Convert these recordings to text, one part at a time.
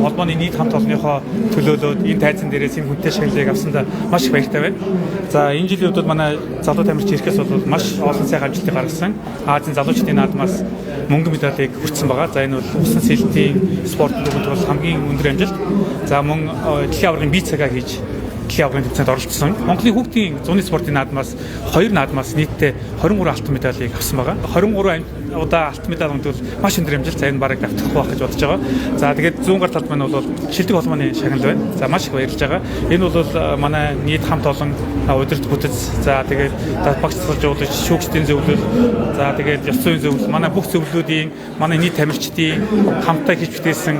Холбооны нийт хамт олонныхоо төлөөлөөд энэ тайзан дээрээс энэ хүнтэй шагналыг авсандаа маш их баяртай байна. За, энэ жилийн хувьд манай залуу тамирчин ирэхээс бол маш олон сайхан амжилтыг гаргасан. Азийн залуучдын наадмаас мөнгөн медалийг хүртсэн байгаа. За, энэ бол усан сэлтийн спорт бүгд бол хамгийн өндөр амжилт. За, мөн дэлхийн аваргын бие цагаа хийж дэлхийн аваргын тэмцээнд оролцсон. Монголын хүүхдийн зуны спортын наадмаас хоёр наадмаас нийтдээ 23 алтан медалийг авсан байгаа. 23 удаа алтан медаль бол маш өндөр амжилт. За, энэ бараг давтахгүй байх гэж бодож байгаа. За, тэгээд зүүн гар талд маань бол шилдэг холбооны шагнал байна. За, маш их баярлж байгаа. Энэ бол манай нийт хамт олон удирдах бүтэц. За, тэгээд багц жуулагч, шүүгчдийн зөвлөл, за, тэгээд ёс зүйн зөвлөл, манай бүх зөвлөлүүдийн, манай нийт тамирчдын хамтдаа хийж бүтээсэн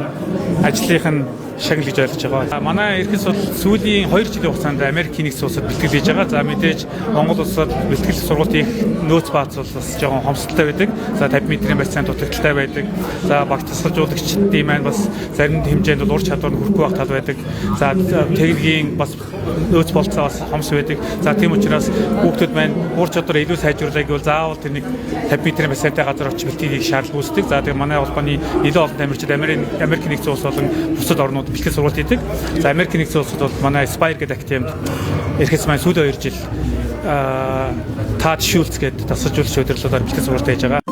ажлынх нь шагнал гэж ойлгож байгаа. Манай эрхэс бол сүүлийн 2 жилийн хугацаанд Америкийн нэгдсэн улсад бэлтгэл хийж байгаа. За, мэдээж Монгол улсад бэлтгэл сургалт хийх нөөц бааз бол бас жоохон хомсдолтой байдаг. За, 50 метрийн бассейн дутагдалтай байдаг. За, багц дасгалжуулагчдын маань бас зарим хэмжээнд бол ур чадвар нь хүрэхгүй байх тал байдаг. За, техникийн бас нөөц болцоо бас хомс байдаг. За, тийм учраас хүүхдүүд маань ур чадвар илүү сайжруулах гэвэл заавал тэр нэг 50 метрийн бассейнтай газар очиж бэлтгэл хийх шаардлага үүсдэг. За, тэгээ манай холбооны илүү олон тамирчид Америк нэгдсэн улс болон бусад орнууд бэлтгэл сургалт хийдэг. За, Америк нэгдсэн улсад бол манай Spire гэдэг академид эрхэс маань сүүлийн 2 жил Тад Шүүлц гэдэг дасгалжуулагч удирдлагаар бэлтгэл сургалт хийж байгаа.